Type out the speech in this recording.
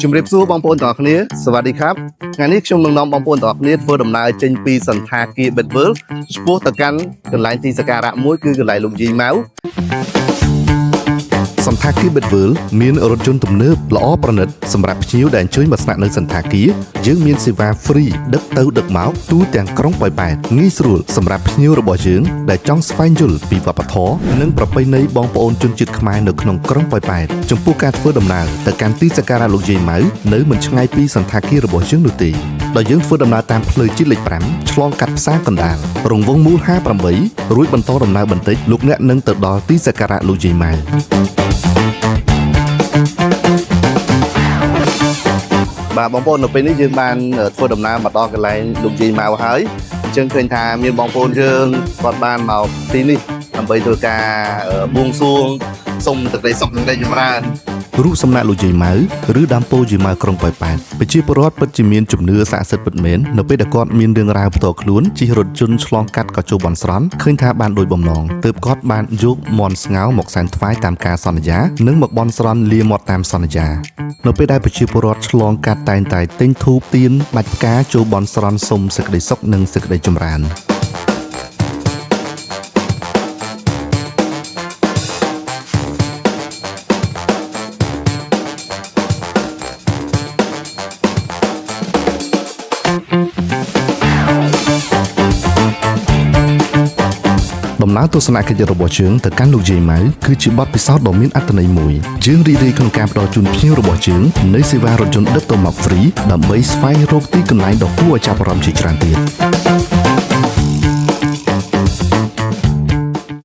ជំរាបសួរបងប្អូនទាំងអស់គ្នាសวัสดีครับថ្ងៃនេះខ្ញុំនឹងនាំបងប្អូនទាំងអស់គ្នាធ្វើដំណើរចេញពីសន្តាគារបិទវើលឆ្ពោះទៅកាន់កន្លែងទីសក្ការៈមួយគឺកន្លែងលោកយាយម៉ៅសន្តាគារបិទវើលមានរថយន្តទំនើបល្អប្រណិតសម្រាប់ភ្ញៀវដែលអញ្ជើញមកស្នាក់នៅសន្តាគារយើងមានសេវា free ដឹកទៅដឹកមកទូទាំងក្រុងប៉ោយប៉ែតងាយស្រួលសម្រាប់ភ្ញៀវរបស់យើងដែលចង់ស្វែងយល់ពីវប្បធម៌និងប្រពៃណីបងប្អូនជនជាតិខ្មែរនៅក្នុងក្រុងប៉ោយប៉ែតចំពោះការធ្វើដំណើរទៅកាន់ទីសក្ការៈលោកយាយម៉ៅនៅមិនឆ្ងាយពីសន្តាគាររបស់យើងនោះទេដោយយើងធ្វើដំណើរតាមផ្លូវជាតិលេខ5ឆ្លងកាត់ផ្សារកណ្ដាលរង្វង់មូល58រួចបន្តដំណើរបន្តិចលោកអ្នកនឹងទៅដល់ទីសក្ការៈលោកយាយម៉ៅ បាទបងប្អូននៅពេលនេះយើងបានធ្វើដំណើរមកដល់កន្លែងលោកយាយម៉ៅហើយអញ្ចឹងឃើញថាមានបងប្អូនយើងគាត់បានមកទីនេះដើម្បីធ្វើការបួងសួងសុំសេចក្តីសុខសេចក្តីចម្រើនរូបសំណាកលោកយាយម៉ៅឬដើមពោធិ៍យាយម៉ៅក្រុងប៉ោយប៉ែតប្រជាពលរដ្ឋពិតជាមានជំនឿស័ក្តិសិទ្ធិពិតមែននៅពេលដែលគាត់មានរឿងរ៉ាវផ្ទាល់ខ្លួនជិះរថយន្តឆ្លងកាត់ក៏ចូលបន់ស្រន់ឃើញថាបានដូចបំណងទើបគាត់បានយកមន់ស្ងោរមកសែនថ្វាយតាមការសន្យានិងមកបន់ស្រន់លាមាត់តាមសន្យា នៅពេលដែលប្រជាពលរដ្ឋឆ្លងកាត់តែងតែទិញធូបទៀនបាច់ផ្កាចូលបន់ស្រន់សុំសេចក្តីសុខនិងសេចក្តីចម្រើនដំណើរទស្សនកិច្ចរបស់យើងទៅកាន់លោកយាយម៉ៅគឺជាបទពិសោធន៍ដ៏មានអត្ថន័យមួយយើងរីករាយក្នុងការផ្ដល់ជូនភ្ញៀវរបស់យើងនៃសេវារថយន្តដឹកទៅមកហ្វ្រីដើម្បីស្វែងរកទីកន្លែងដ៏គួរឲ្យចាប់អារម្មណ៍ជាច្រើនទៀត។